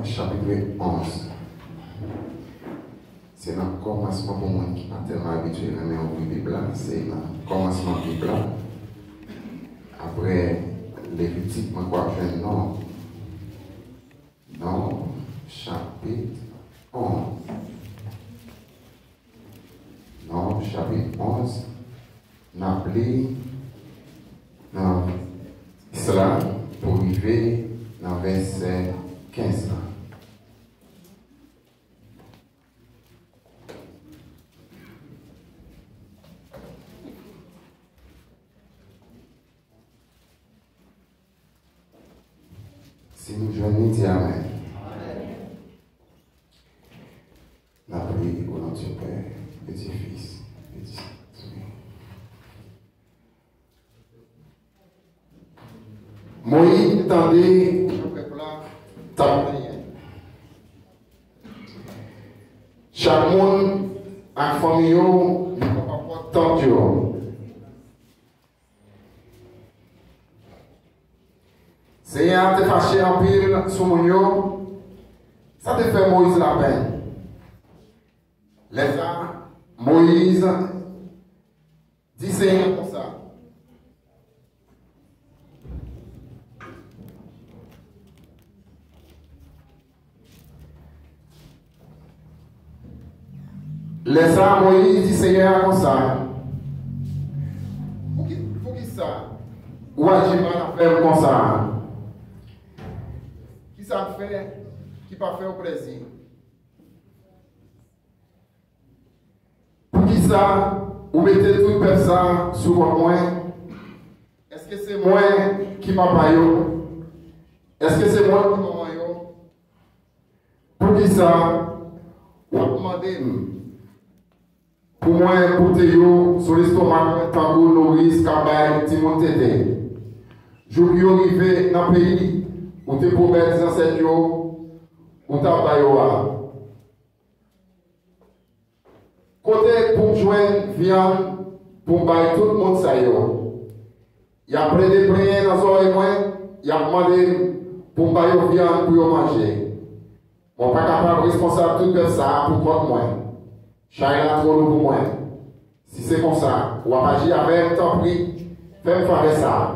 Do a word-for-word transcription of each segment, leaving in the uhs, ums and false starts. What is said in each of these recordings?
Chapit onz. Se nan kòmansman, pou moun ki pa tèlman abitye renmen ouvri Bib la, se nan kòmansman Bib la. Apre Levitik, mwen kwè w ap jwenn Nonb. Nonb, chapit onz. Nonb, chapit onz. N ap li nan dis la pou rive nan vèsè kenz la. Si nou jwenn li, di amèn. N ap priye o non di Pè, e di Fis, e di Sentespri. Moyiz tande jan pèp la t ap plenyen. Chak moun ak fanmi yo, li kanpe nan pòt tant yo. Senyè a te fache anpil sou moun yo, sa te fè Moyiz lapenn. Lè sa a, Moyiz di Senyè a konsa. Lè sa a, Moyiz di Senyè a konsa, "Pouki, poukisa w aji mal avè m konsa? Kisa m fè ki pa fè w plezi? Poukisa ou mete tout pèp sa a sou kont mwen? Èske se mwen ki papa yo? Èske se mwen ki manman yo? Poukisa w ap mande m pou mwen pote yo sou lestoma mwen tankou nouris k ap bay timoun tete, jouk yo rive nan peyi ou te pwomèt zansèt yo ou t ap ba yo a?" Kote pou m jwenn vyann pou m bay tout moun sa yo? Y ap plede plenyen nan zòrèy mwen, y ap mande m pou m ba yo vyann pou yo manje. Mwen pa kapab responsab tout bèf sa a pou kont mwen. Chay la twò lou pou mwen. Si se konsa, w ap aji avè m, tanpri, fè m favè sa a,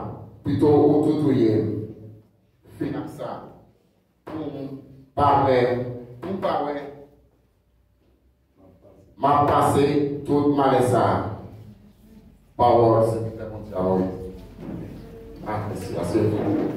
pito ou tou touye m. Fin ak sa, pou m pa wè, pou m pa wè, m ap pase tout malè sa a. Pawòl Sèvitè Bondye a w. Ah, mèsi, aseye w.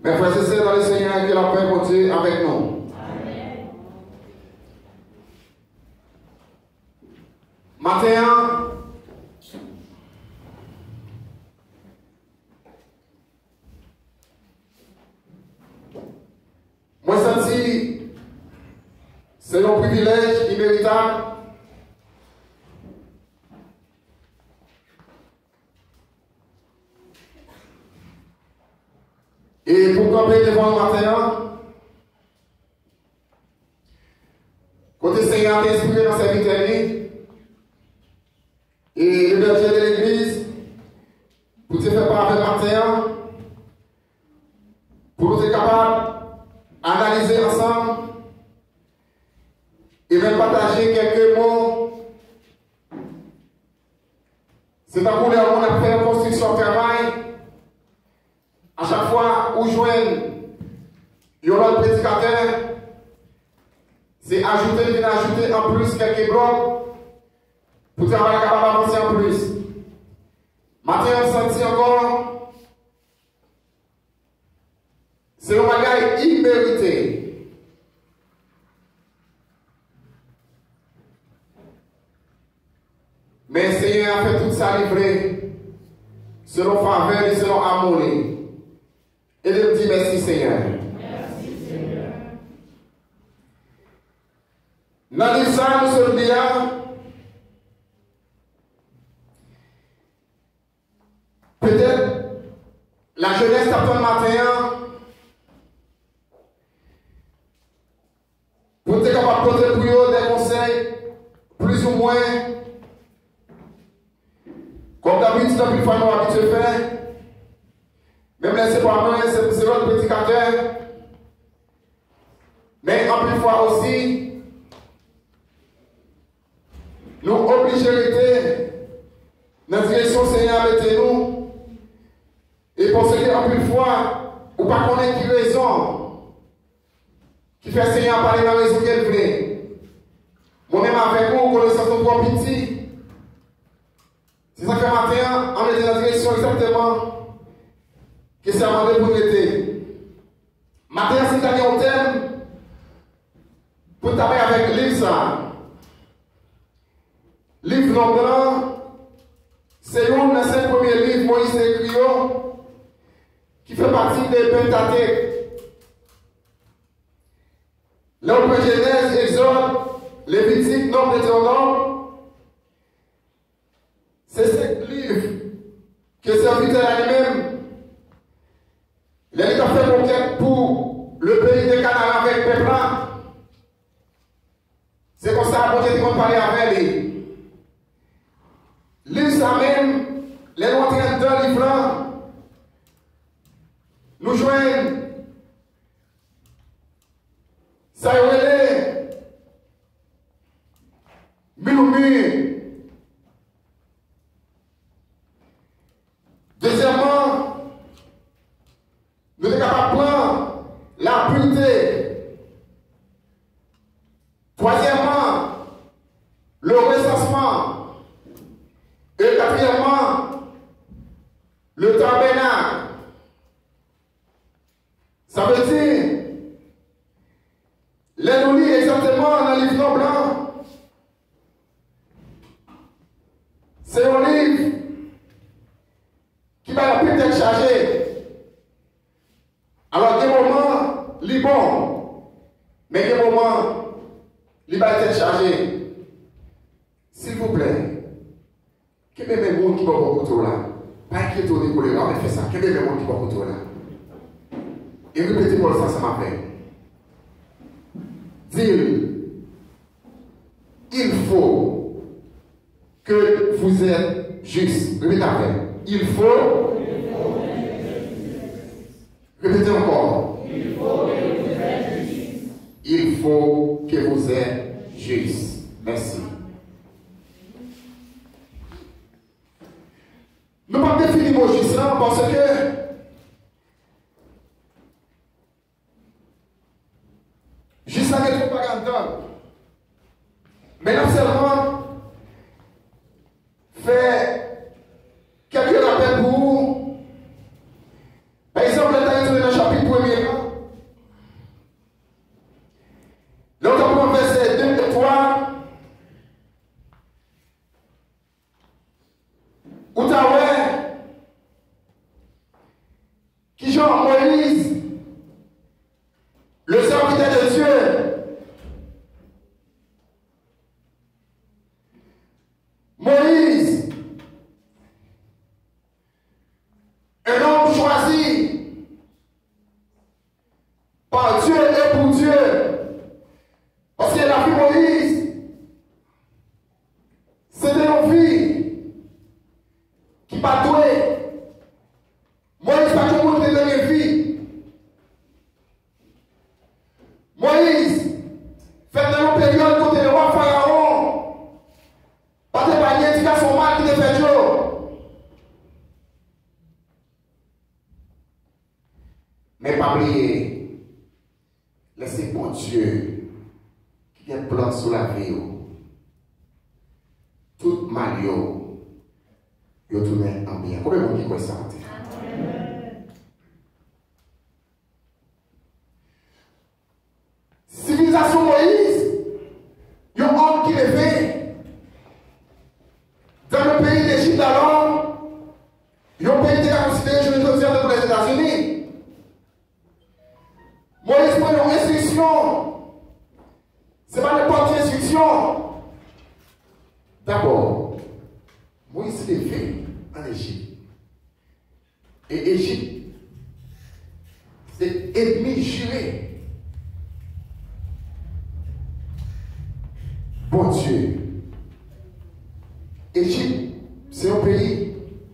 Mes frères et sœurs dans le Seigneur, que la paix de Dieu avec nous. Maten an, mwen santi se yon privilèj imeritab e pou kanpe devan w maten an, kote Senyè a te enspire nan sèvitè li e le berger de legliz pou te fè pa avè maten an, pou nou te kapab analize ansanm e menm pataje kèlke mo. Se tankou lè yon moun ap fè yon konstriksyon, ap travay, a chak fwa ou jwenn yon lòt predikatè, se ajoute, vin ajoute anplis kèlke blòk pou travay la kapab avanse anplis. Maten an, m santi ankò se yon bagay imerite. Men Senyè a fè tout sa li vle, selon favè li, selon amou li. Ede m di mèsi, Senyè. Mèsi, Senyè. Sa nou sot li a, petèt, lajenès k ap tann maten an, pou n te kapab pote pou yo de konsèy, plizoumwen, kòm dabitid, anpil fwa nou abitye fè, menm lè se pa mwen, se, se lòt predikatè, men anpil fwa osi, nou oblije rete nan direksyon Senyè a mete nou, e paske anpil fwa, ou pa konnen ki rezon ki fè Senyè a pale nan rezon ke l vle. Mwen menm avèk ou, konesans nou twò piti. Se sa k fè maten an, ann rete nan direksyon egzakteman ke Senyè a mande pou n rete. Maten an, si n ta gen yon tèm pou n ta bay avèk liv sa a, liv Nonb lan, se youn nan senk premye liv Moyiz te ekri yo, ki fè pati de Pentatek. Lè w pran Jenèz, Egzòd, Levitik, Nonb, Detewonòm, se senk liv ke sèvitè a li menm, lè li t ap fè konkèt pou le peyi de Kanaran avèk pèp la, se konsa Bondye te konn pale avè li. Liv sa menm, lè nou antre anndan liv lan, nou jwenn sa yo rele milmi. Dezyèmman, nou te kapab pran lapirite. Twazyèmman, le recensement. E katriyèmman, le tabernacle. Sa vle di, lè nou li egzakteman nan liv Nonb lan, se yon liv ki bay anpil tèt chaje. Alò, gen moman, li bon, men gen moman, li bay tèt chaje. Silvouplè, kenbe men moun ki bò bò kote w la. Pa enkyete w de kolera, men fè sa. Kenbe men moun ki bò kote w la. E repete pawòl sa ansanm avè m. Di l, il faut que vous êtes juste. Répétez avec. Il faut. Répétez encore. Il faut que vous êtes juste. Merci. Nou p ap defini mo jis lan paske jis la gen twòp bagay anndan l. Men n ap sèlman fè kèk rapèl pou ou. Pa egzanp, lè n ta retounen nan chapit premye a, lè w ta pran vèsè de e twa, ou ta wè kijan Moyiz, le serviteur de Dieu, Moyiz, un homme choisi par Dieu et pour Dieu. Paske lavi Moyiz, se te yon vi ki pa t dwe. Moyiz pa t yon moun ki te dwe gen vi. Moyiz fèt nan yon peryòd kote wa Farawon pa t epanye ti gason mal ki te fèt yo. Men pa bliye, lè se Bondye ki gen plan sou lavi w, tout mal yo, yo tounen an byen. Konbyen moun ki kwè sa maten? Sivilizasyon Moyiz, yon òm ki leve dans le pays d'Égypte d'alors, yon peyi ki te ka konsidere jounen jodi a tankou Lèzetazini. Moyiz pran yon enstriksyon. Se pa nenpòt ki enstriksyon. Non. Dabò, Moyiz leve ann Ejip. E Ejip se ènmi jire Bondye. Ejip se yon peyi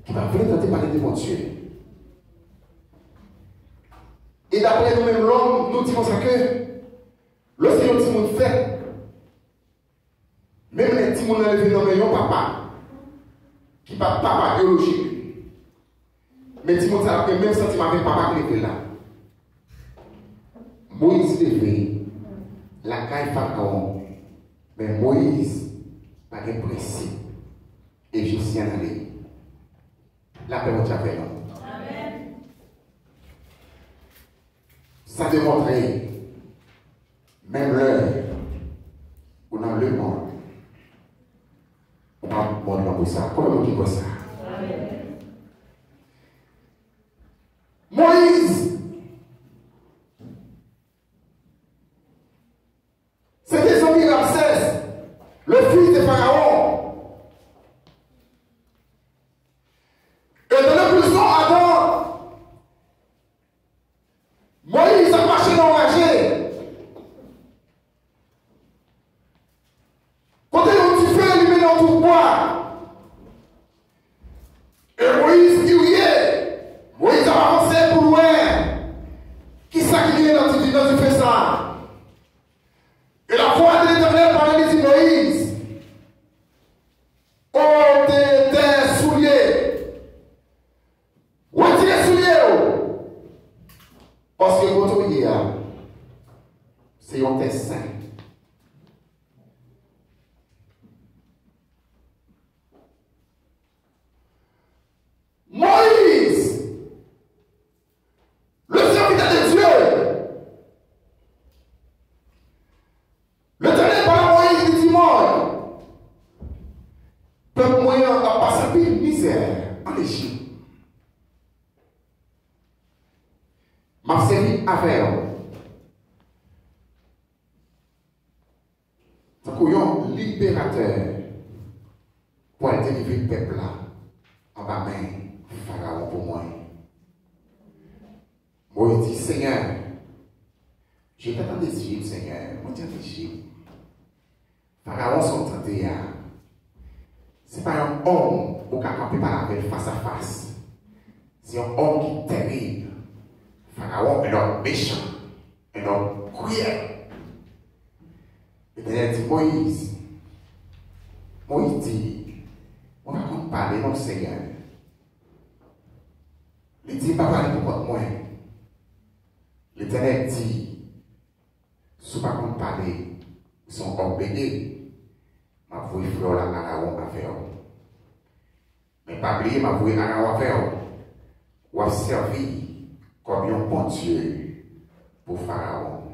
ki pa vle tande pale de Bondye. E daprè nou menm lòm, nou di konsa ke lè se yon timoun fèt, menm lè timoun nan leve nan men yon papa ki pa papa byolojik li, men timoun sa ap gen menm santiman avèk papa ki leve l la. Moyiz leve lakay Farawon, men Moyiz pa gen prensip ejipsyen nan li. Lapè Bondye avè nou. Sa demontre, menm lè ou nan lemonn, ou pa mond lan pou sa. Konbyen moun ki kwè sa? Moyiz se te zanmi Ramsès, le fils de Pharaon. E nan prizon adan, Moyiz ap mache nan yon raje. Kote yon dife limen nan yon twou bwa. E Moyiz kirye. Moyiz ap avanse pou l wè kisa ki genyen nan dife, nan dife sa a. E la voix de l'Éternel pale, li di Moyiz, ôte tes souliers. Retire soulye w. Paske kote w ye a, se yon tè sen. Moïse, le serviteur de Dieu, Letènèl pale a Moyiz, li di, Moyiz, pèp mwen an ap pase anpil mizè ann Ejip. M ap sèvi avè w tankou yon liberatè pou al delivre pèp la anba men Farawon pou mwen. Moyiz di, Seigneur, je t'attends d'Égypte, Seigneur. Mwen te ann Ejip. Farawon sa w tande a, se pa yon òm ou ka kanpe pale avè l fas a fas. Se yon òm ki terib. Farawon, un homme méchant, un homme cruel. Letènèl di, Moyiz, Moyiz di, mwen pa konn pale non, Seyè. Li di, m pa pale pou kont mwen. Letènèl di, si w pa konn pale, ou se yon òm bene, m ap voye frè w la Arawon avè w. Men pa bliye, m ap voye Arawon avè w. W ap sèvi kòm yon Bondye pou Farawon.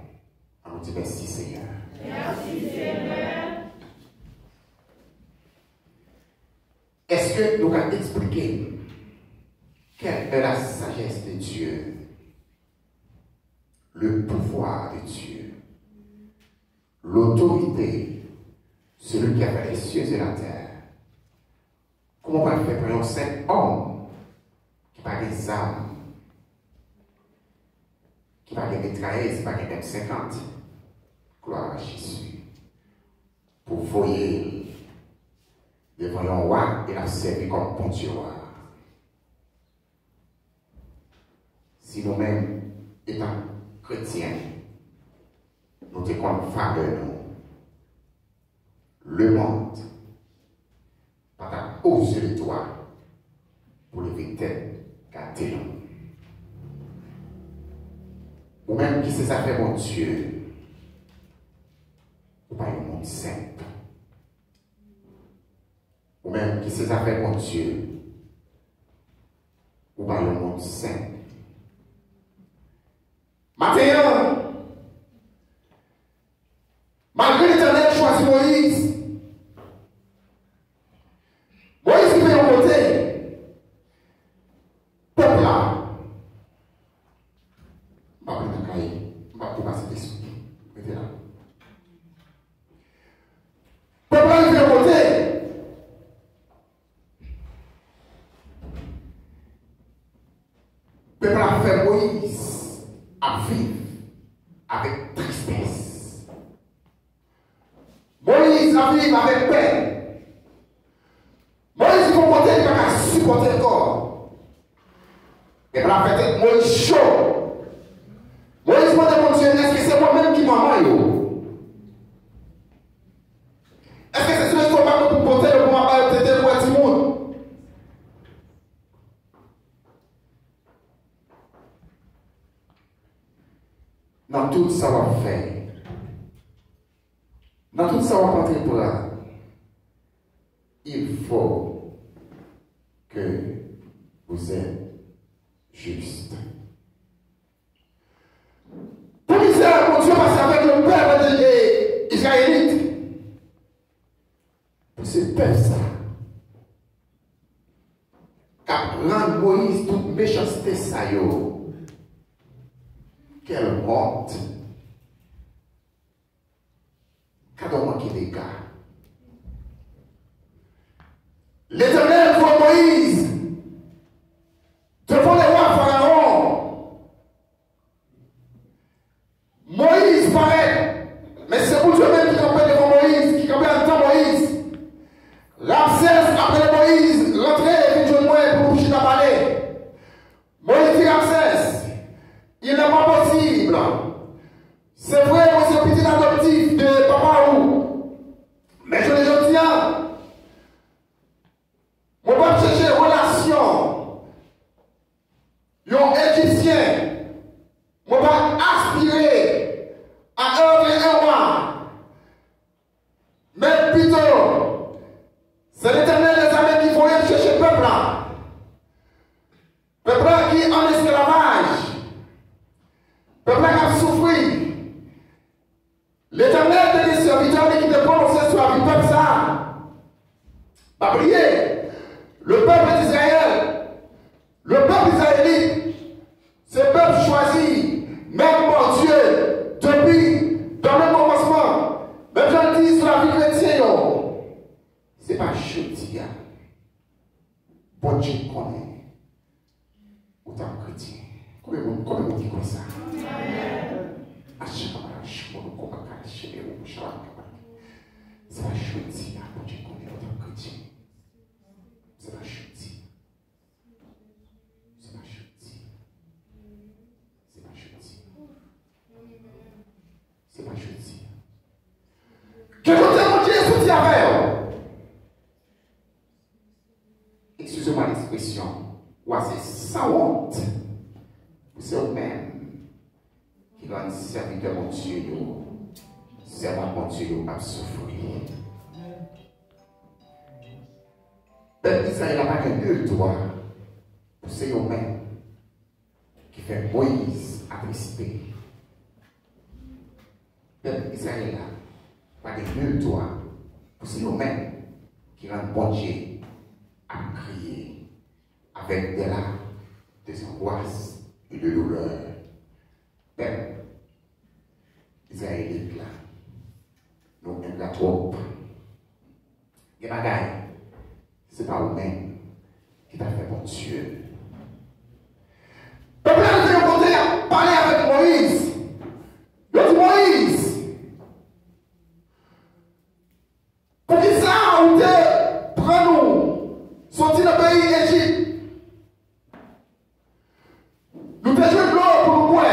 An nou di, mèsi, Seyè. Mèsi, Seyè. Èske nou ka eksplike m quelle est la sagesse de Dieu, le pouvoir de Dieu, l'autorité, celui qui a fait les cieux et la terre? Kòman w pral fè pran yon senp òm ki pa gen zam, ki pa gen mitrayèz, ki pa gen M senkant, gloire à Jésus, pou voye l devan yon wa e l ap sèvi kòm Bondye wa? Si nou menm, etan kretyen, nou te konn valè nou, lemonn pa t ap oze le dwa pou leve tèt gade nou. Ou menm ki se zafè Bondye, ou pa yon moun senp. Ou menm ki se zafè Bondye, ou pa yon moun senp. Maten an, malgre Letènèl chwazi Moyiz, Moyiz rive yon kote, pèp la, m p ap rete nan kay, m p ap depase Espri, rete la. ap viv avèk tristès. Moyiz ap viv avèk pèn. Moyiz gon kote li pa ka sipòte ankò. Pèp la fè tèt Moyiz cho. Moyiz mande Bondye, èske se mwen menm ki manman yo? Èske se sou lestomak mwen pou pote yo, pou m ap ba yo tete pou wè timoun? Nan tout sa w ap fè, nan tout sa w ap antreprann, il faut que vous êtes juste. Pou mizè Bondye pase avèk le pèp de, de, izrayelit. Pou se pèp sa k ap rann Moyiz tout mechanste sa yo. Quelle honte! Gade yon manke dega. Letènèl voye Moyiz devan lewa Farawon. Moyiz parèt, men se Bondye menm ki kanpe devan Moyiz, ki kanpe anndan Moyiz. Ramsès ap rele Moyiz, rantre, vin jwenn mwen pou nou chita pale. Moyiz di Ramsès, il n'est pas possible. Se vre, mwen se pitit adoptif de papa ou. Men jounen jodi a, mwen p ap chèche relasyon yon Ejipsyen. Mwen pa aspire à être un roi. Men pito, se Letènèl dèzame ki voye m chèche pèp la. Pèp la ki an esklavaj. Pèp la k ap soufri. Letènèl te gen sèvitè li ki te pwononse sou lavi pèp sa a. Pa bliye, le peuple d'Israël, le peuple israélite, se pèp chwazi, menm Bondye, depi dan le kòmansman, menm jan l di sou lavi kretyen yo. Se pa jodi a Bondye konnen ou t ap kretyen. Konbyen moun, konbyen moun ki kwè sa? Achakabalash, monokomakalash, ewomushalakabalash. Se pa jodi a Bondye konnen ou t ap kretyen. Se pa jodi. Se pa jodi. Se pa jodi. Se pa jodi. Gen kote Bondye soti avè yo. Excusez-moi l'expression, ou a se sanwont pou se ou menm ki rann sèvitè Bondye yo, sèvant Bondye yo ap soufri. Pèp Izrayèl la pa gen nil dwa pou se yo menm ki fè Moyiz atriste. Pèp Izrayèl la pa gen nil dwa pou se yo menm ki rann Bondye ap kriye avec des larmes, des angoisses et de douleurs. Pèp Izrayelit la, nou engra twòp. Gen bagay, se pa ou menm ki ta fè Bondye. Pèp la rive yon kote, y ap pale avèk Moyiz. Yo di, Moyiz, poukisa ou te pran nou soti nan peyi Ejip? Nou te jwenn dlo pou nou bwè.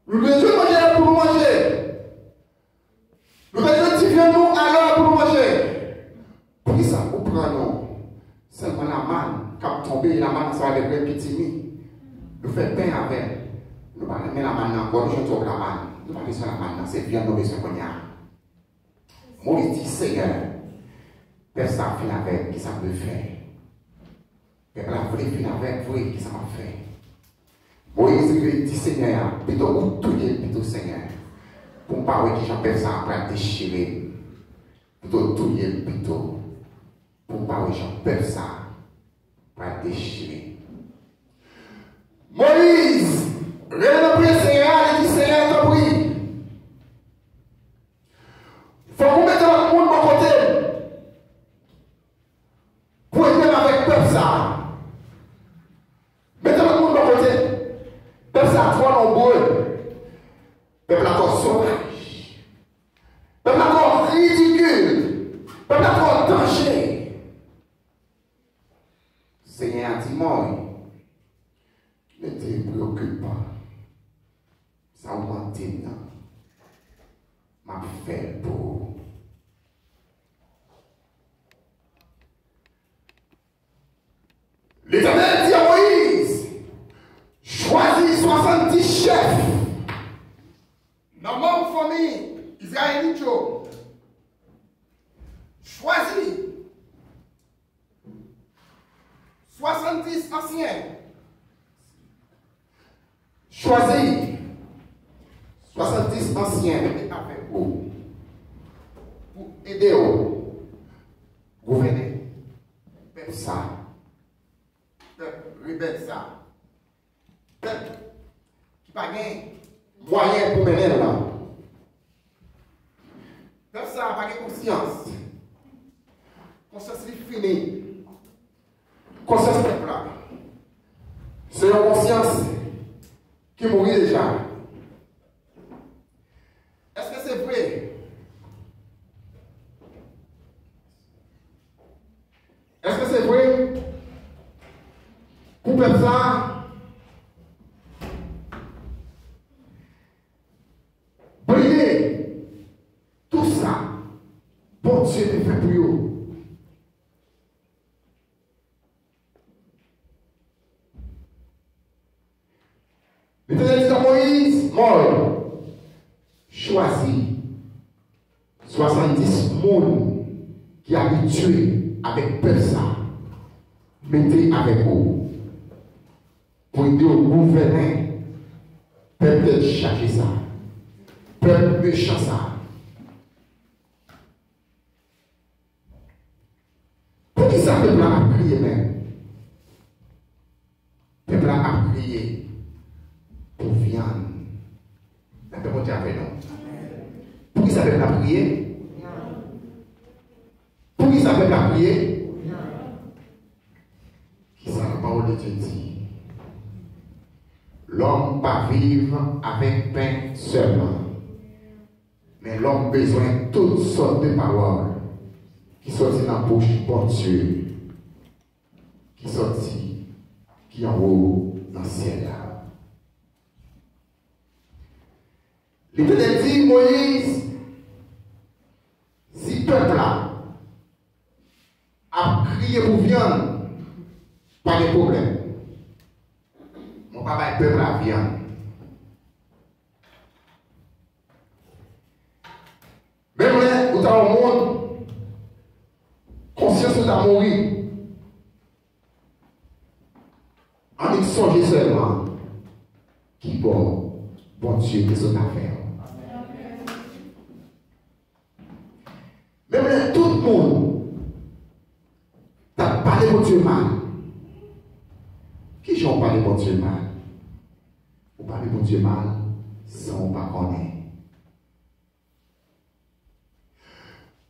Nou te jwenn manje pou nou manje. Nou te jwenn ti vyann nou alè pou nou manje. Poukisa ou pran nou? Sèlman lamann k ap tonbe, lamann ansanm avèk grenn pitimi. Nou fè pen avè l. Nou pa renmen lamann nan ankò, nou jwenn twòp lamann. Nou pa bezwen lamann nan, se vyann nou bezwen kounye a. Moyiz di, Senyè, pèp sa a fin avè m, kisa m dwe fè? Pèp la vle fin avè m vre, kisa m ap fè? Moyiz rive di Senyè a, pito ou touye m pito, Senyè, pou m pa wè kijan pèp sa a pral dechire m. Pito touye m pito, pou m pa wè jan pèp sa a pral dechire. Moyiz rele nan priyè Senyè a, li di, Senyè, tanpri, fòk ou mete lòt moun bò kote m pou ede m avèk pèp sa a. Mete lòt moun bò kote m. Pèp sa a twò nonbre. Pèp la twò sovaj. Pèp la twò ridikil. Pèp la twò danje. Senyè a di Moyiz, mete preyokipan sa ou mande m nan, m ap fè l pou ou. Letènèl di a Moyiz, chwazi swasanndis chèf nan manm fanmi Izrayelit yo. Chwazi swasanndis ansyen. Chwazi swasanndis ansyen avèk ou pou ede w gouvène pèp sa, pèp rebèl sa, pèp ki pa gen mwayen pou mennen l la. Pèp sa a pa gen konsyans. Konsyans li fini. Konsyans pèp la se yon konsyans ki mouri deja. Èske se vre? Èske se vre pou pèp sa a bliye tout sa Bondye te fè pou yo? Letènèl di a Moyiz, Moyiz, chwazi swasanndis moun ki abitye avèk pèp sa, mete avèk ou pou ede w gouvène pèp tèt chaje sa, pèp mechan sa. Poukisa pèp la ap kriye menm? Pèp la ap kriye pou vyann. Lapè Bondye avè nou. Poukisa pèp la ap kriye? Poukisa pèp la ap kriye? Kisa la pawòl de Dye di? Lòm pa viv avèk pen sèlman, men lòm bezwen tout sòt de pawòl ki sòti nan bouch Bondye, ki sòti, ki anwo nan syèl la. Letènèl di Moyiz, si pèp la ap kriye pou vyann, pa gen pwoblèm. Mwen pa bay pèp la vyann. Menm lè ou ta yon moun, konsyans ou ta mouri, annik sonje sèlman kibò Bondye te sot afè w. Menm lè tout moun t ap pale Bondye mal, kijan w pale Bondye mal? Ou pale Bondye mal san w pa konnen.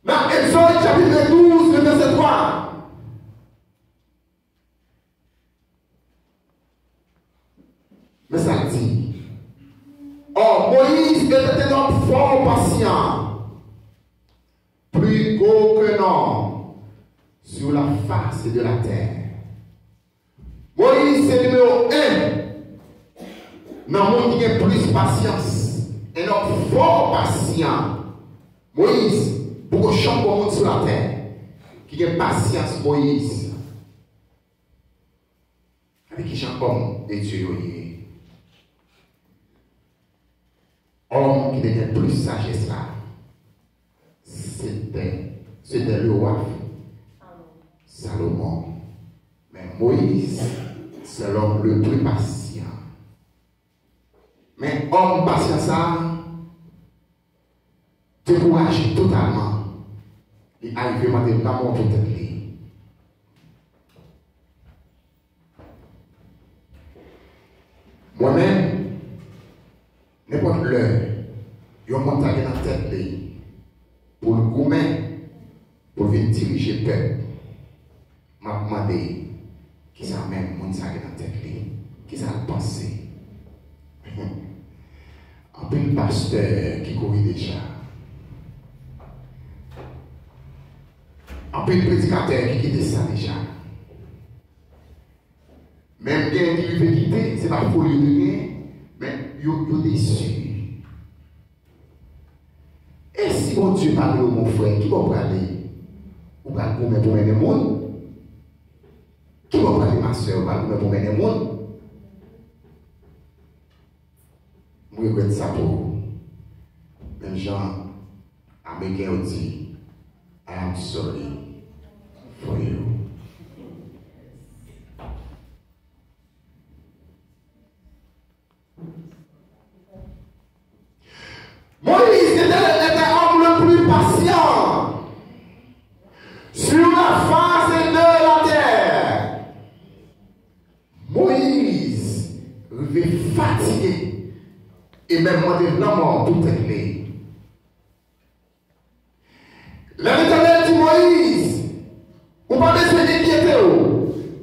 Nan Egzòd chapit douz, le vèsè twa, men sa l di, Or, Moïse était un homme fort patient, plus gros qu'un homme sur la face de la terre. Moyiz se nimewo en nan moun ki gen plis pasyans. Un homme fort patient. Moyiz poko janm gon moun sou latè ki gen pasyans Moyiz. Gade kijan òm de Dye yo ye. Òm ki te gen plis sajès la, se te, se te le wa Salomon. Men Moyiz, se lòm le pli pasyan. Men òm pasyan sa a dekouraje totalman. Li arive mande lanmò pou tèt li. Mwen menm, nenpòt lè yon moun ta gen nan tèt li pou l goumen, pou l vin dirije pèp, m ap mande, kisa menm moun sa gen nan tèt li? Kisa l panse? Anpil pastè ki kouri deja. Anpil predikatè ki kite sa deja. Menm gen ki rive kite, se pa foli yo te gen, men yo, yo desi. E si Bondye pa vle w, mon frè, ki bò w prale? Ou pral goumen pou mennen moun? Ki bò w prale, ma sè? Ou pral goumen pou mennen moun? M regrèt sa pou ou. Menm jan Ameriken yo di, "I am sorry for you." Moïse était, était l'homme le plus patient sur la face de la terre. Moyiz rive fatige e menm mande lanmò pou tèt li. Lè Letènèl di Moyiz, "Ou pa bezwen enkyete w,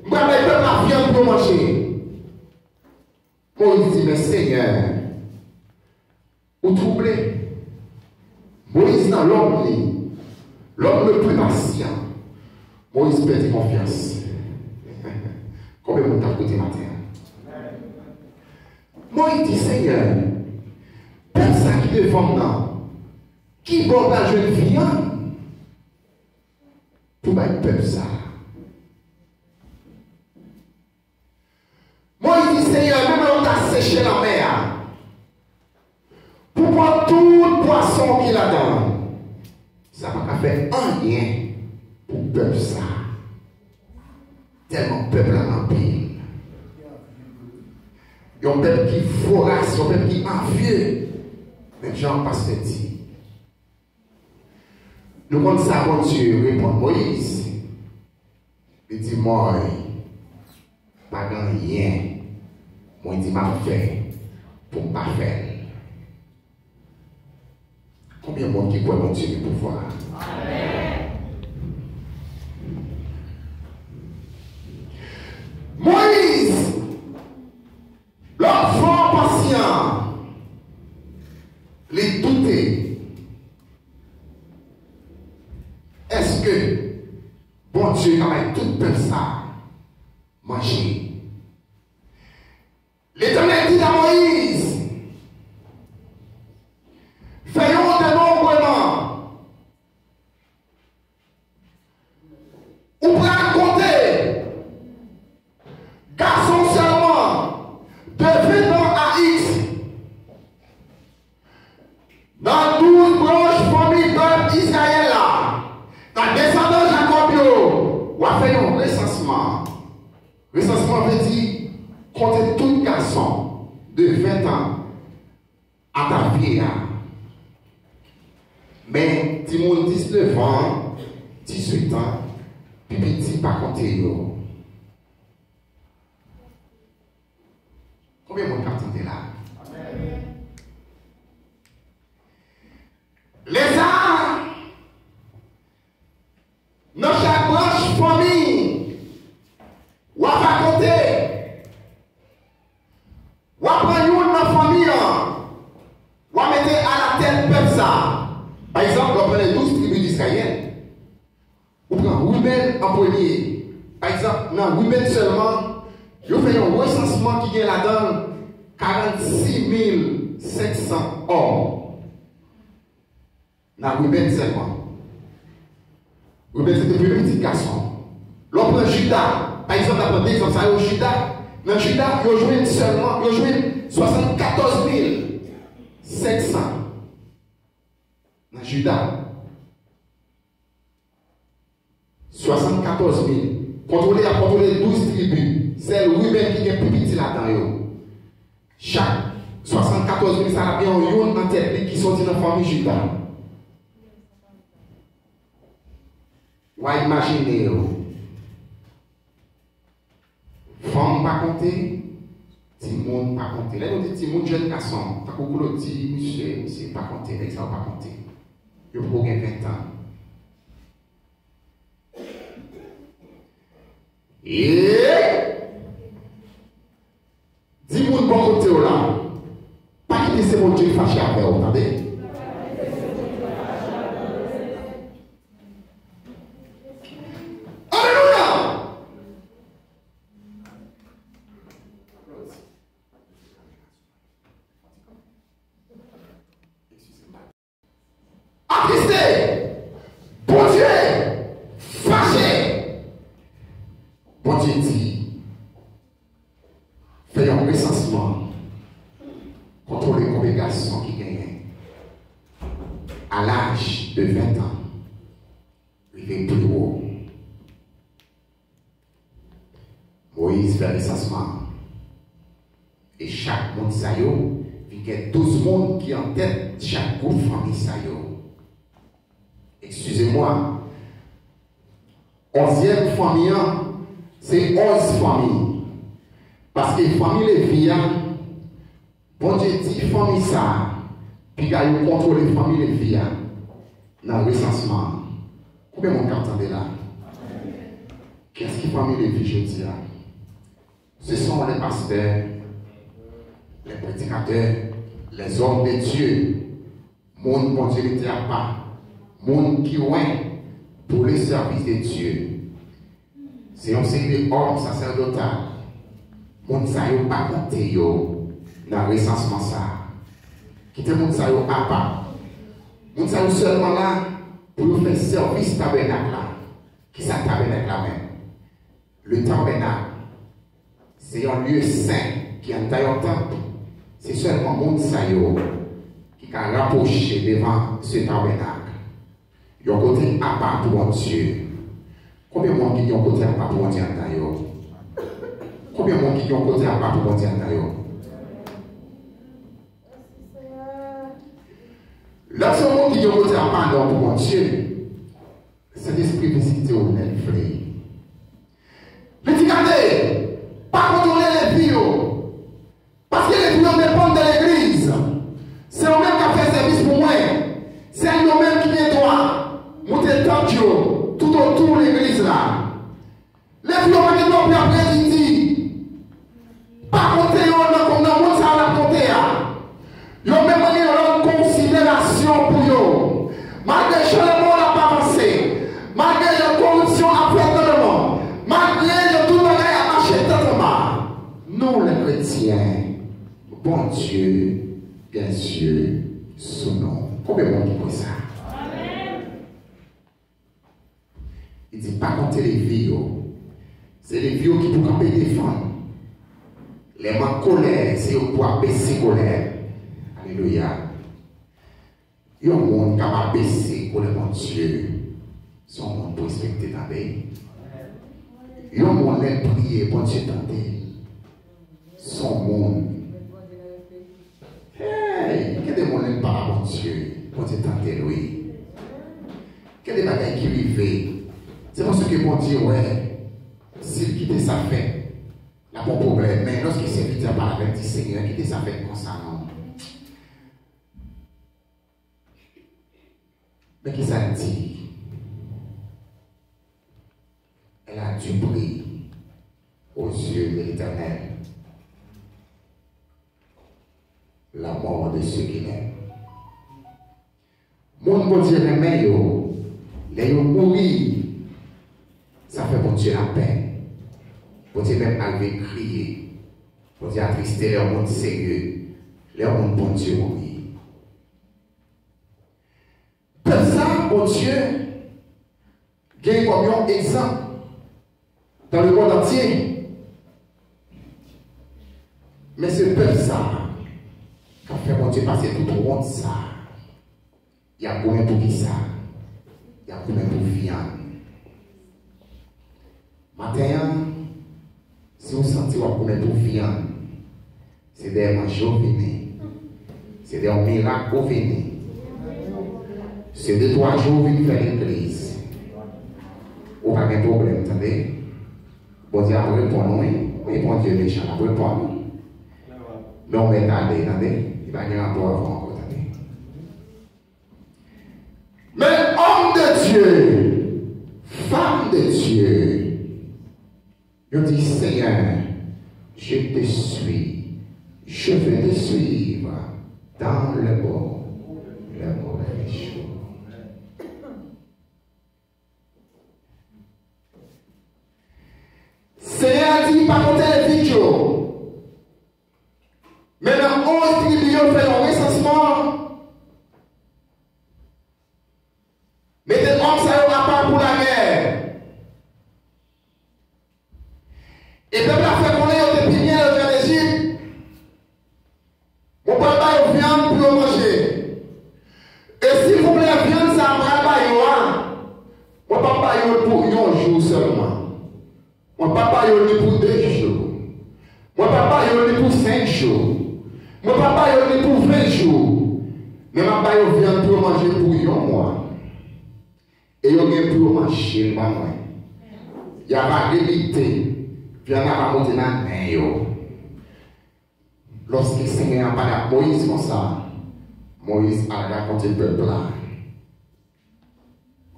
m pral bay pèp la vyann pou yo manje." Moyiz di, "Men Senyè, ou twouble." Moyiz nan lòm li, l'homme le plus patient. Moyiz pèdi konfyans. Konbyen moun k ap koute maten an? Moyiz di, "Senyè, pèp sa ki devan m nan, ki bò l pral jwenn vyann pou bay pèp sa?" Moyiz di, "Senyè, menm lè w ta seche lanmè a pou pran tout pwason ki ladan l, sa pa ka fè anyen pou pèp sa." Tèlman pèp la anpil. Yon pèp ki voras, yon pèp ki anvye. Menm jan pastè di, nou konn sa Bondye reponn Moyiz. Li di, "Mòy, pa gen anyen mwen di m ap fè pou m pa fè l." Konbyen moun ki kwè Bondye gen pouvwa? Moyiz, lòm fò, pasyan, li doute. Èske Bondye ka bay tout pèp sa manje? Letènèl di a Moyiz, "Fè yon denonbreman. Ou pral konte gason sèlman de ven an a X nan douz branch fanmi pèp Izrayèl la, nan desandan Jakòb yo, w a fè yon resansman." Resansman vle di konte tout gason de ven an a ta vye a. Men timoun disnèf an, dizuit an, pi piti pa konte yo. Konbyen moun k ap tande la? Lè sa a, nan chak branch fanmi, w a va konte. W a pran youn nan fanmi an, w a mete alatèt pèp sa a. Pa egzanp, lè w pran les douze tribus d'Israël, ou pran Ruben an premye. Pa egzanp, nan Ruben sèlman, yo fè yon resansman ki gen ladan l karannsis mil senk san òm. Nan Ruben sèlman. Ruben se te premye pitit gason. Lè w pran Jida, pa egzanp, n ap pran de egzanp sa yo, Jida, nan Jida, yo jwenn sèlman, yo jwenn swasannkatòz mil senk san. Nan Jida. Swasannkatòz mil. Kontwole, y ap kontwole douz tribi. Sèl Ruben ki gen pi piti ladan yo. Chak swasannkatòz mil sa a, gen yon youn nan tèt li ki soti nan fanmi Jida. W a imajine yo. Fanm pa konte, timoun pa konte. Lè nou di timoun, jèn gason, tankou Claudy, misye, misye pa konte, nèg sa yo pa konte. Yo poko gen ven tan. E di moun bò kote w la, pa gen Ki se Bondye ki fache avè w, tande. Alelouya! Atriste, Bondye fache. Bondye di, fè yon resansman, kontwole konbyen gason ki genyen a laj de ven an rive pi wo. Moyiz fè resansman an. E chak moun sa yo, vin gen douz moun ki antèt chak gwoup fanmi sa yo. Eskize mwa, onzyèm fanmi an, se onz fanmi. Paske fanmi Levi a, Bondye di fanmi sa a, piga yo kontwole fanmi Levi a nan resansman an. Konbyen moun k ap tande la? Kiyès ki fanmi Levi jodi a? Ce sont les pasteurs, les prédicateurs, les hommes de Dieu. Moun Bondye mete apa, moun ki wen pou le service de Dieu. Se yon seri de òm sasèdotal. Moun sa yo pa konte yo nan resansman sa a. Kite moun sa yo apa. Moun sa yo sèlman la pou yo fè sèvis tabènak la. Kisa tabènak la menm? Le tabènak, se yon lye sen ki anndan yon tanp. Se sèlman moun sa yo ki ka rapwoche devan se tabènak. Yon kote apa pou Bondye. Konbyen moun ki gen yon kote apa pou Bondye anndan yo? Konbyen moun ki gen yon kote apa pou Bondye anndan yo? Lè se yon moun ki gen yon kote apa anndan pou Bondye, Sentespri vizite w lè l vle. Li di, gade, pa kontwole Levi yo. Paske Levi yo depann de legliz. Se yo menm k ap fè sèvis pou mwen. Se yo menm ki gen dwa moute tant yo toutotou legliz la. Levi yo pa gen dwa pou y ap redi di. Pa konte yo nan, nan moun sa yo n ap konte a. Yo menm mwen gen yon lòt konsiderasyon pou yo. Malgre jan lemonn ap avanse, malgre jan koripsyon ap fèt nan lemonn, malgre jan tout bagay ap mache tèt anba, nou, lè kretyen, Bondye gen zye sou nou. Konbyen moun ki kwè sa? Li di, pa konte Levi yo. Se Levi yo ki pou kanpe defann. Lè m an kolè, se yo k pou abese kolè. Alelouya. Yon moun k ap abese kolè Bondye, se yon moun pou respekte, tande. Yon moun lè l priye, Bondye tande l. Se yon moun. Hey, gen de moun lè l pale a Bondye, Bondye tande l, wi. Gen de bagay ki rive, se paske Bondye wè, si l kite sa fèt, l ap gen pwoblèm. Men lòske sèvitè a pale avè l, di, Senyè, kite sa fèt konsa non. Men kisa l di? Elle a du prix aux yeux de l'Éternel la mort de ceux qu'il aime. Moun Bondye renmen yo, lè yo mouri, sa fè Bondye lapèn. Bondye menm arive kriye. Bondye atriste lè yon moun serye, lè yon moun Bondye mouri. Pèp sa a, Bondye gen kòm yon egzanp dans le monde entier. Men se pèp sa a k ap fè Bondye pase tout wont sa a. Y ap goumen pou kisa? Y ap goumen pou vyann. Maten an, si w santi w ap goumen pou vyann, se dèyè manje w vini. Se dèyè yon mirak ou vini. Se de twa jou ou vin fè legliz. Ou pa gen pwoblèm, tande. Bondye ap reponn ou, wi. Wi, Bondye mechan, l ap reponn ou. Men w mèt ale, tande. Li pa gen rapò avè w ankò, tande. Men, homme de Dieu, femme de Dieu, yo di, Seigneur, je te suis, je veux te suivre. dans le bon, le mauvais jour. Senyè a di, pa konte vid yo. Men nan onz tribi yo, fè yon resansman. Mete òm sa yo apa pou lagè. E pèp la fè konnen yo te pi byen leve ann Ejip. Mwen pral ba yo vyann pou yo manje. E silvouplè, vyann sa a m pral ba yo a, mwen p ap ba yo l pou yon jou sèlman. Mwen p ap ba yo l ni pou de jou. Mwen p ap ba yo l ni pou senk jou. Mwen p ap ba yo l ni pou ven jou. Men m ap ba yo vyann pou yo manje pou yon mwa. E yo gen pou yo manje l ban mwen. Y a va rebite, vyann nan va monte nan nen yo. Lòske Senyè a pale ak Moyiz konsa, Moyiz al rakonte pèp la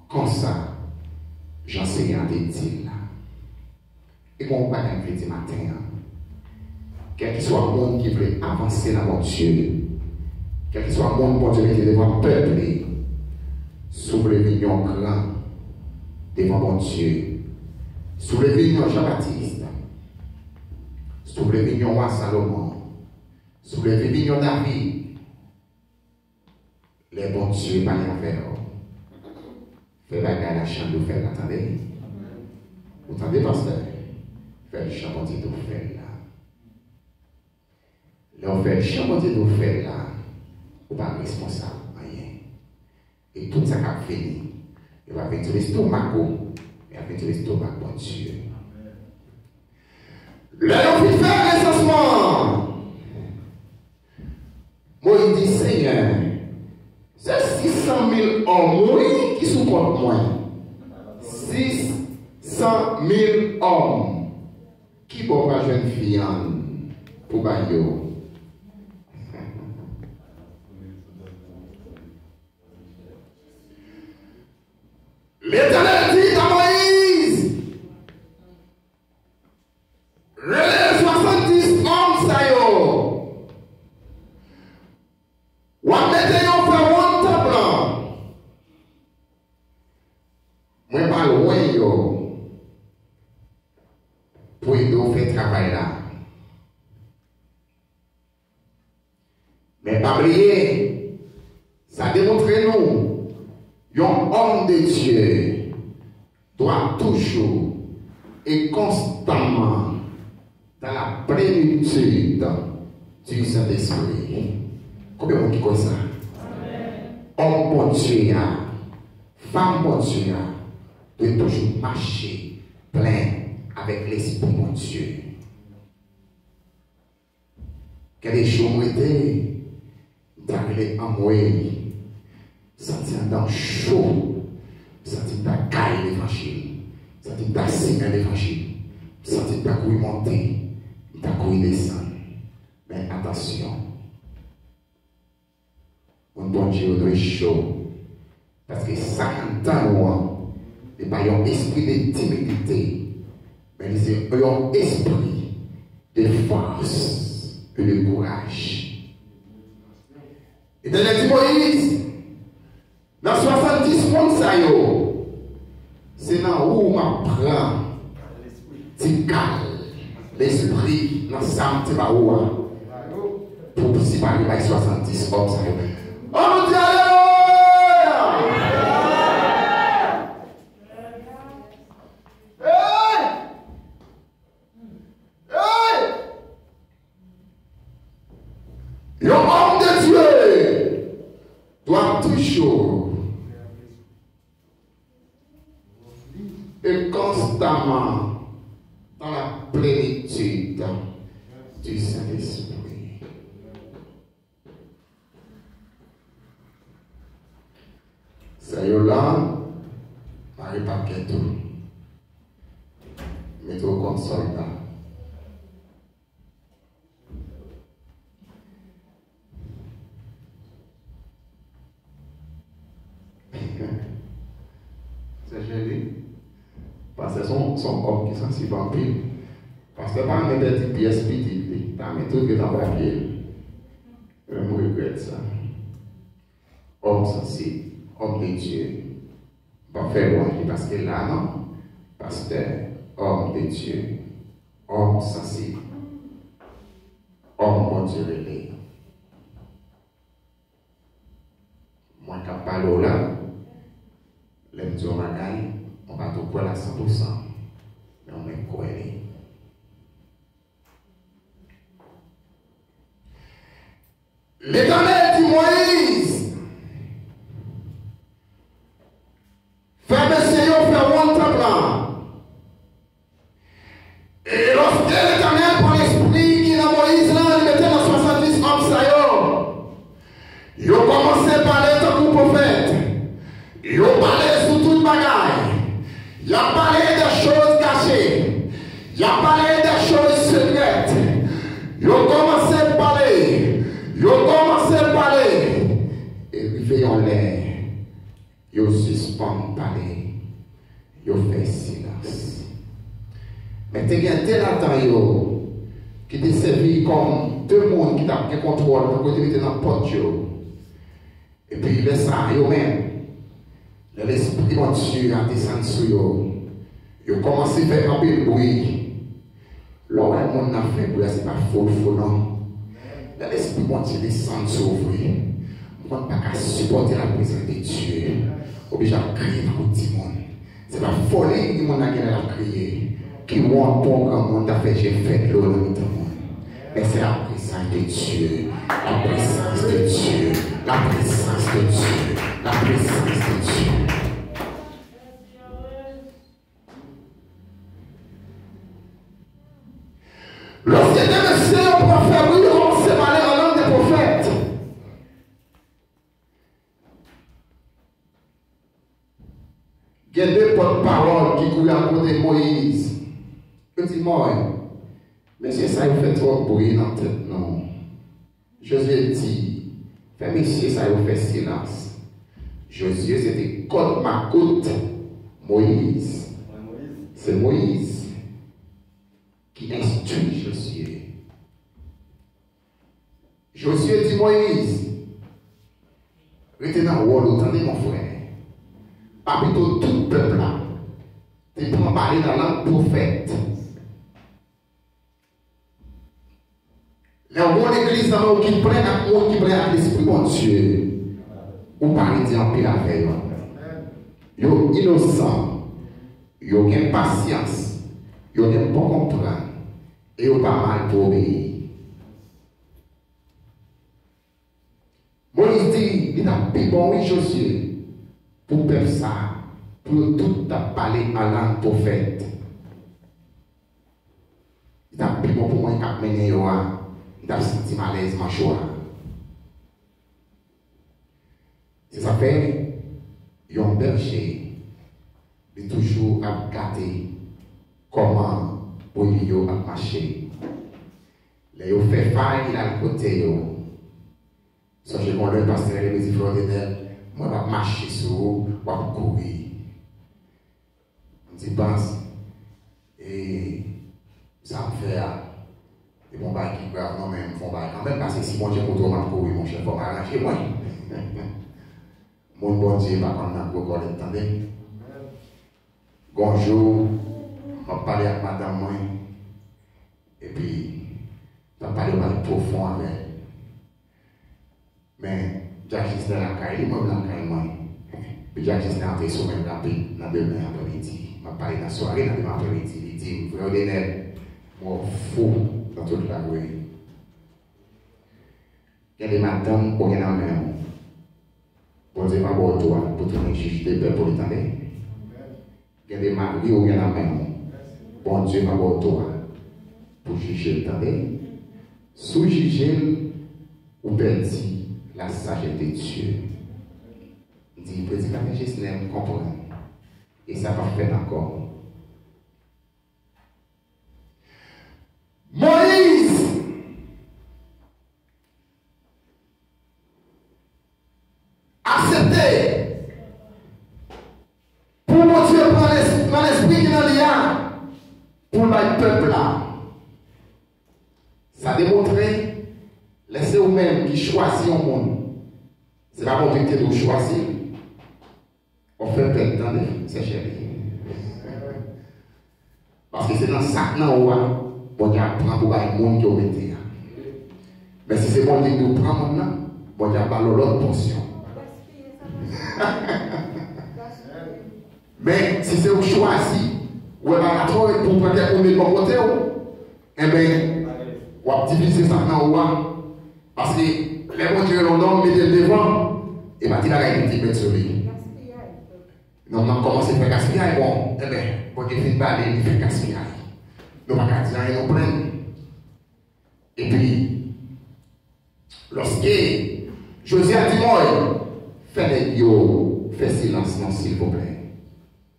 konsa jan Senyè a te di l la. E gon yon bagay m vle di maten an. Kèlkeswa moun ki vle avanse nan Bondye, kèlkeswa moun Bondye mete devan pèp li, si w vle vin yon gran devan Bondye, si w vle vin yon Jan Batis, si w vle vin yon wa Salomon, si w vle vin yon David, lè Bondye pale avè w, fè bagay la jan l dwe fè l la, tande. Ou tande, pastè? Fè l jan Bondye di w fè l la. Lè w fè l jan Bondye di w fè l la, ou pa responsab anyen. E tout sa k ap vini, yo pa vin sou lestomak ou, men y ap vin sou lestomak Bondye. Lè yo fin fè resansman an, Moyiz di, Senyè, se sis san mil òm, wi, ki sou kont mwen. Sis san mil òm. Kibò w pral jwenn vyann pou bay yo? Letènèl di a Moyiz, rele swasanndis òm sa yo. W ap mete yo fè wonn tanp lan. Mwen pa lwen yo pou ede w fè travay la. Men pa bliye, sa demontre nou yon òm de Dye dwa toujou e konstamman dans la plénitude du Saint-Esprit. Konbyen moun ki kwè sa? Òm Bondye a, fanm Bondye a, dwe toujou mache plen avèk Lespri Bondye. Gen de jou m rete, m ta rele anmwey. M santi anndan m cho. M santi m ta gaye levanjil. M santi m ta simen levanjil. M santi m ta kouri monte. M ta kouri desann. Men atansyon. Moun Bondye yo dwe cho. Paske sa k anndan nou an, li pa yon espri de timidite, men li se yon espri de fòs e de kouraj. Letènèl di Moyiz, nan swasanndis moun sa yo, se nan ou m ap pran ti kal lespri nan sa m te ba ou a, pou w separe bay swasanndis òm sa yo. Ann di alelouya! Hey! Hey! Yon òm de Dye dwa toujou et constamment dans la plénitude du Saint-Esprit. Sè yo la, mare pakèt ou. Mete w kòm sòlda. Sè Cheri, pastè se yon, se yon òm ki sansib anpil. Pastè pa renmen pèdi pyès pitit li. Ta men tout ret anba pye l. Menm regrè Sa. Homme sensible, homme de Dieu. M p ap fè lwanj li paske l la, non. Pastè, homme de Dieu, homme sensible, homme Bondye rele. Mwen k ap pale w la, lè m di yon bagay, mwen pa tou kwè l a san pou san, men mwen kwè li. Letènèl di Moyiz, fè mesye yo fè wonn tanp lan. E lòske Letènèl pran lespri ki nan Moyiz lan, li mete nan swasanndis òm sa yo, yo kòmanse pale tankou pwofèt. Yo pale sou tout bagay. Y ap pale de choz kache. Y ap pale de choz sekrè. Yo kòmanse pale. Yo kòmanse pale. E rive yon lè, yo sispann pale. Yo fè silans. Men te gen de ladan yo ki te sèvi kòm de moun ki t ap gen kontwòl pou yo te mete nan pòt yo. Epi lè sa a, yo menm, lè Lespri Bondye a desann sou yo, yo kòmanse fè anpil bri. Lè w wè moun nan fè bri a, se pa fou l fou non. Lè Lespri Bondye desann sou w vre, moun pa ka sipòte laprezans de Dye. Oblije ap kriye tankou timoun. Se pa foli ki moun nan gen lè l ap kriye. Ki wont pou yon granmoun ta fè je fè dlo nan mitan moun. Men se laprezans de Dye. Laprezans de Dye. Laprezans de Dye. Laprezans de Dye. Lòske de mesye yo pran fè bri, yo kòmanse pale an lang de pwofèt. Gen de pòtpawòl ki kouri al kote Moyiz. Yo di, Moyiz, mesye sa yo fè twòp bri nan tèt nou. Jozye di, fè mesye sa yo fè silans. Jozye se te kòd makout Moyiz. Se Moyiz ki enstwi Jozye. Jozye di Moyiz, rete nan wòl ou, tande, mon frè. Pa pito tout pèp la te pran pale nan lang pwofèt. Lè w gen yon legliz nan men w ki plen ak moun ki plen ak Lespri Bondye, ou pa redi anpil avè yo. Yo inosan, yo gen pasyans, yo gen bon konprann, e yo pa mal pou obeyi. Moyiz di, li t ap pi bon, wi, Jozye, pou pèp sa a, pou yo tout t ap pale an lang pwofèt. Li t ap pi bon pou mwen k ap mennen yo a, m t ap santi m alèz manch ou a. Se sa k fè, yon bèje, li toujou ap gade kòman bremi yo ap mache. Lè yo fè fay, li al kote yo. Sonje gon lè pastè Rene di, Frè Odenèl, mwen p ap mache sou ou, w ap kouri. M di, Baz, e sa m fè a, e bon bagay ki grav non, men m fè yon bagay kanmenm, paske si Bondye kote w, m ap kouri, monchè, fò m aranje mwen. Moun Bondye pa konn nan gwo kòlèt, tande. Gon jou, m ap pale ak madanm mwen, epi m ap pale yon bagay pwofon avè l. Men, Jack Gisner lakay li, mwen m lakay mwen. Epi Jack Gisner antre sou mwen rapid nan demen aprèmidi. M ap pale nan sware, nan demen aprèmidi. Li di m, Frè Odenèl, m wè w fou nan tout lari. Gen de madanm ou gen nan men w. Bondye pa ba w dwa pou tounen jij de pèp ou li, tande. Gen de mari ou gen nan men w. Bondye pa ba w dwa pou jije l, tande. Si w jije l, ou pèdi la sajès de Dye. M di, Predikatè Jesnè, m konprann. E sa p ap fèt ankò. Moyiz aksepte pou Bondye pran lès-, pran lespri ki nan li a, pou l bay pèp la. Sa demontre, lè se ou menm ki chwazi moun. Se pa Bondye ki te di w chwazi l. W ap fè pèn tande, sè cheri. Paske se nan sa k nan ou a, Bondye ap pran pou bay moun ke w mete a. Men si se Bondye ki di w pran moun nan, Bondye ap ba l yon lòt pòsyon. Men si se ou k chwazi, ou wè bagay la twò rèd pou w pran kèk moun met bò kote w, enben, w ap divize sa k nan ou a. Paske lè Bondye rele yon nonm, mete l devan, e pa ti bagay piti met sou li. Nonm nan kòmanse fè gaspiyay, bon, enben, Bondye fin pale, li fè gaspiyay. Nou pa ka di anyen, nou plenn. Epi, lòske Jozye a di Moyiz, fè nèg yo fè silans non, silvouplè.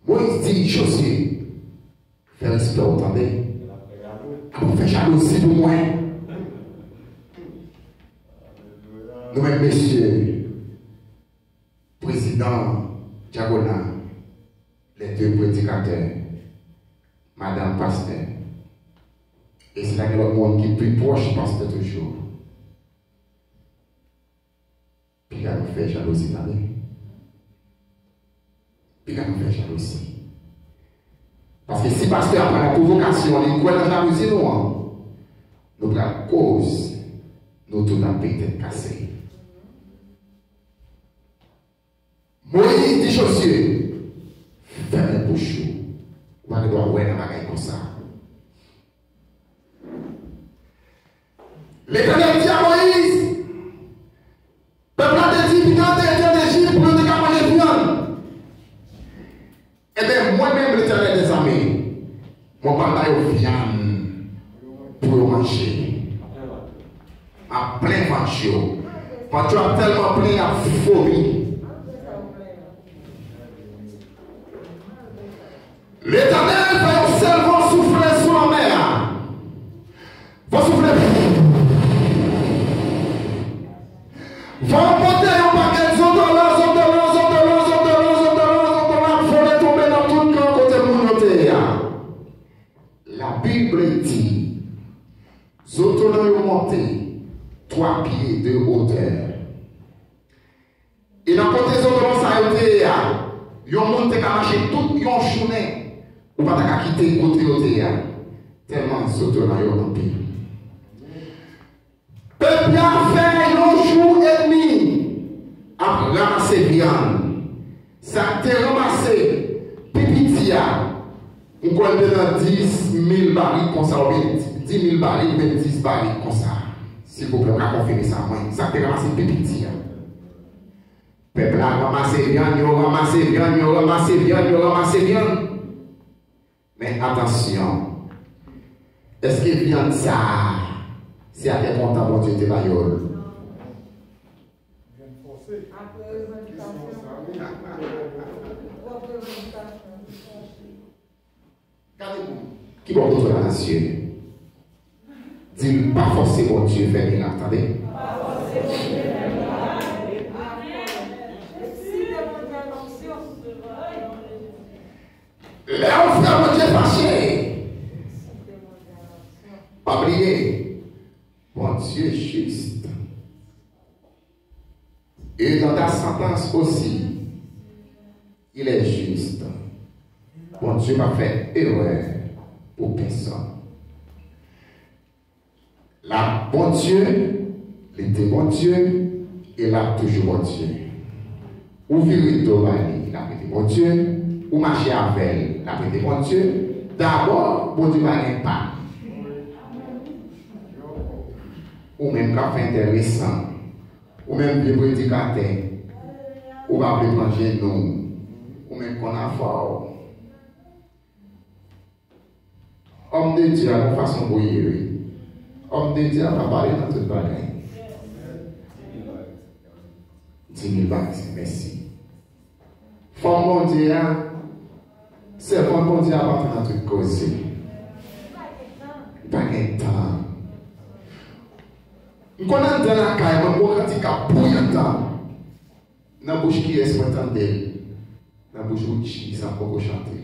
Moyiz di Jozye, fè respè w, tande. Ap fè jalouzi pou mwen. Nou menm mesye, prezidan dyakona, lè de predikatè, madanm pastè, e si ta gen lòt moun ki pi pwòch pastè toujou, piga nou fè jalouzi, tande. Piga nou fè jalouzi. Paske si pastè a pran nan pwovokasyon, li kwè nan jalouzi nou an, nou pral koz nou tout ap peye tèt kase. Moyiz di Jozye, fèmen bouch ou. Ou pa gen dwa wè nan bagay konsa. Letènèl di a Moyiz, pèp la te di, piga yo te antre ann Ejip pou yo te ka manje vyann. Enben, mwen menm, Letènèl dèzame, mwen pral ba yo vyann pou yo manje. M ap plen vant yo. Vant yo ap tèlman plen, y ap vomi. Letènèl fè yon sèl van soufle sou lanmè a. Van soufle. Van pote yon pakèt zontolan, zontolan, zontolan, zontolan, zontolan, zontolan ap vole tonbe nan tout kan kote moun yo te ye a. La Bible di, zontolan yo monte twa pye de wotè. E nan kote zontolan sa yo te ye a, yon moun te ka mache tout yon jounen, ou pa ta ka kite kote yo te ye a, tèlman zontolan yo anpil. Pèp la fè yon jou edmi ap ranmase vyann. Sa k te ranmase pi piti a, m kwè l te nan dis mil barik konsa, oubyen dis mil barik, oubyen dis barik konsa. Silvouplè, ou ka konfime sa mwen. Sa k te ranmase pi piti a. Pèp la ranmase vyann, yo ranmase vyann, yo ranmase vyann, yo ranmase vyann. Men atansyon, èske vyann sa a, se atè kontan Bondye te ba yo l? Gade moun ki bò kote w la nan zye. Di l, pa fòse Bondye fè mirak, tande. Lè yon frè Bondye fache, pa bliye, Bondye jis. Et dans ta sentence aussi, il est juste. Bondye pa fè erè pou pèsonn. L ap Bondye, li te Bondye, e l ap toujou Bondye. Ou vire do ba li, l ap rete Bondye. Ou mache avè l, l ap rete Bondye. Dabò, Bondye pa gen pa. Ou menm k ap fè enteresan. Ou menm vye predikatè. Ou pa vle pran jenou. Ou menm konn afè w. Òm de Dye a gon fason pou l ye, wi. Òm de Dye a pa pale nan tout bagay. Di mil bagay, mèsi. Fanm Bondye a, sèvant Bondye a pa antre nan tout koze. Li pa gen tan. M konn anndan lakay mwen, m wè yon kantik k ap bouyi anndan. Nan bouch kiyès mwen tande l? Nan bouch Richie, sa m poko chante.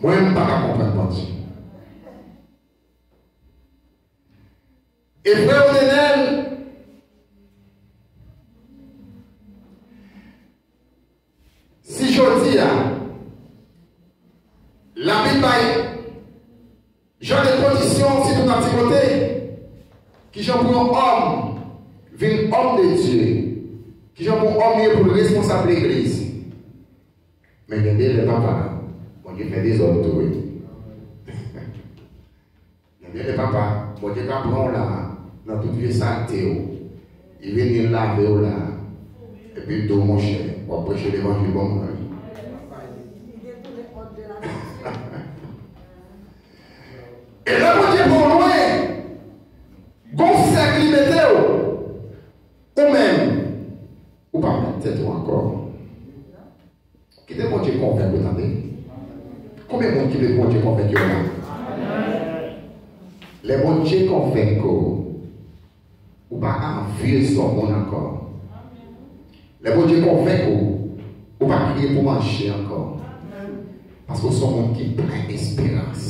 Mwen, m pa ka konprann Bondye. E frè Odenèl, si jodi a, Labib bay jan de kondisyon, sitou nan Timote, kijan pou yon òm vin òm de Dye, kijan pou yon òm ye pou l responsab legliz. Men gen de lè, papa, Bondye fè dezòd tou, wi. Ebyen, e papa, Bondye ka pran w la, nan tout vye salte w. Li vini, l lave w la. Epi l di w, monchè, w ap preche levanjil bon mwen. E lè Bondye pran w lwen, gon sèk li mete w, ou menm, ou pa mèt tèt ou ankò. Kite Bondye konvenk ou, tande. Konbyen moun ki vle Bondye konvenk yo la? Lè Bondye konvenk ou, ou pa anvye sou moun ankò. Lè Bondye konvenk ou, ou pa kriye pou manje ankò. Paske w se yon moun ki plen esperans.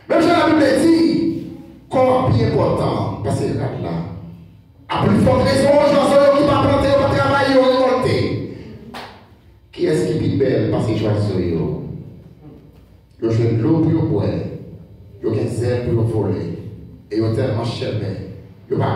Menm jan Labib di, kò a pi enpòtan pase rad la. A pli fòt rezon, zwazo yo ki pa plante, yo pa travay, yo rekòlte. Kiyès ki pi bèl pase zwazo yo? Yo jwenn dlo pou yo bwè, yo gen zèl pou yo vole, e yo tèlman chèbè, yo pa menm